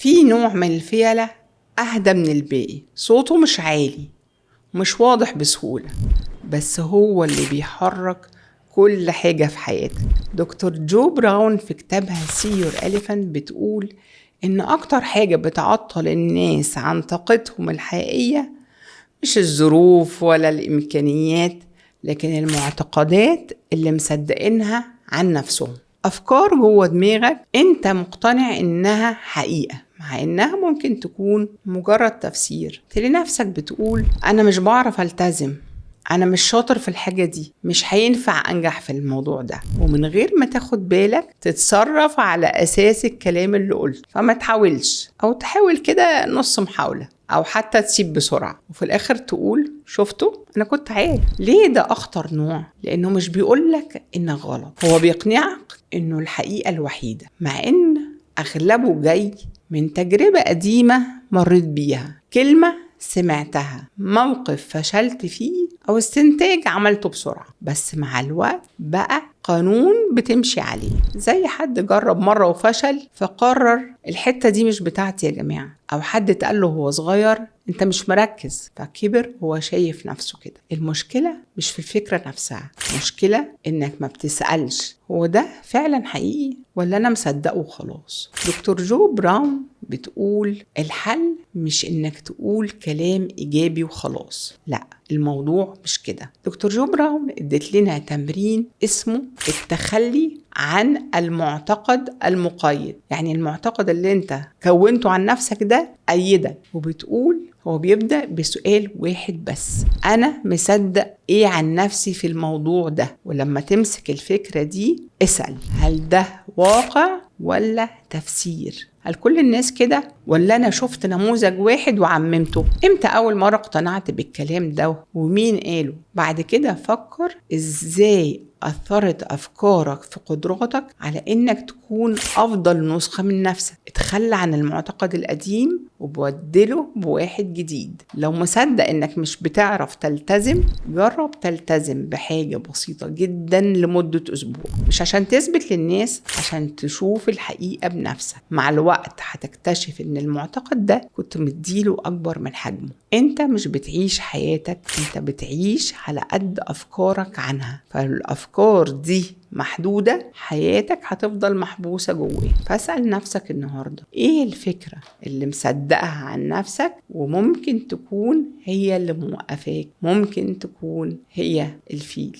في نوع من الفيلة أهدى من الباقي، صوته مش عالي، مش واضح بسهولة، بس هو اللي بيحرك كل حاجة في حياتك. دكتور جو براون في كتابها See Your Elephant بتقول إن أكتر حاجة بتعطل الناس عن طاقتهم الحقيقية مش الظروف ولا الإمكانيات، لكن المعتقدات اللي مصدقينها عن نفسهم. أفكار جوه دماغك أنت مقتنع إنها حقيقة، مع إنها ممكن تكون مجرد تفسير. تلاقي نفسك بتقول أنا مش بعرف ألتزم، أنا مش شاطر في الحاجة دي، مش هينفع أنجح في الموضوع ده، ومن غير ما تاخد بالك تتصرف على أساس الكلام اللي قلته. فما تحاولش، أو تحاول كده نص محاولة، أو حتى تسيب بسرعة، وفي الآخر تقول شفتوا أنا كنت عارف. ليه ده أخطر نوع؟ لأنه مش بيقولك إنك غلط، هو بيقنعك إنه الحقيقة الوحيدة، مع إن أغلبه جاي من تجربة قديمة مريت بيها، كلمة سمعتها، موقف فشلت فيه، أو استنتاج عملته بسرعة، بس مع الوقت بقى قانون بتمشي عليه. زي حد جرب مرة وفشل فقرر الحتة دي مش بتاعتي يا جماعة، أو حد اتقال له هو صغير انت مش مركز فكبر هو شايف نفسه كده. المشكلة مش في الفكرة نفسها، المشكلة انك ما بتسألش هو ده فعلا حقيقي ولا انا مصدقه وخلاص. دكتور جو براون بتقول الحل مش انك تقول كلام ايجابي وخلاص، لا، الموضوع مش كده. دكتور جو براون ادت لنا تمرين اسمه التخلي عن المعتقد المقيد، يعني المعتقد اللي انت كونته عن نفسك ده أيدك. وبتقول هو بيبدأ بسؤال واحد بس، أنا مصدق إيه عن نفسي في الموضوع ده؟ ولما تمسك الفكرة دي اسأل هل ده واقع ولا تفسير؟ هل كل الناس كده ولا أنا شفت نموذج واحد وعممته؟ إمتى أول مرة اقتنعت بالكلام ده ومين قاله؟ بعد كده فكر إزاي أثرت أفكارك في قدراتك على إنك تكون أفضل نسخة من نفسك. اتخلى عن المعتقد القديم وبدله بواحد جديد. لو مصدق إنك مش بتعرف تلتزم، جرب تلتزم بحاجة بسيطة جدا لمدة أسبوع، مش عشان تثبت للناس، عشان تشوف الحقيقة بنفسك. مع الوقت هتكتشف إن المعتقد ده كنت مديله أكبر من حجمه. أنت مش بتعيش حياتك، أنت بتعيش على قد أفكارك عنها. فالأفكار دي محدودة، حياتك هتفضل محبوسة جواه. فاسأل نفسك النهاردة ايه الفكرة اللي مصدقها عن نفسك وممكن تكون هي اللي موقفاك، ممكن تكون هي الفيل.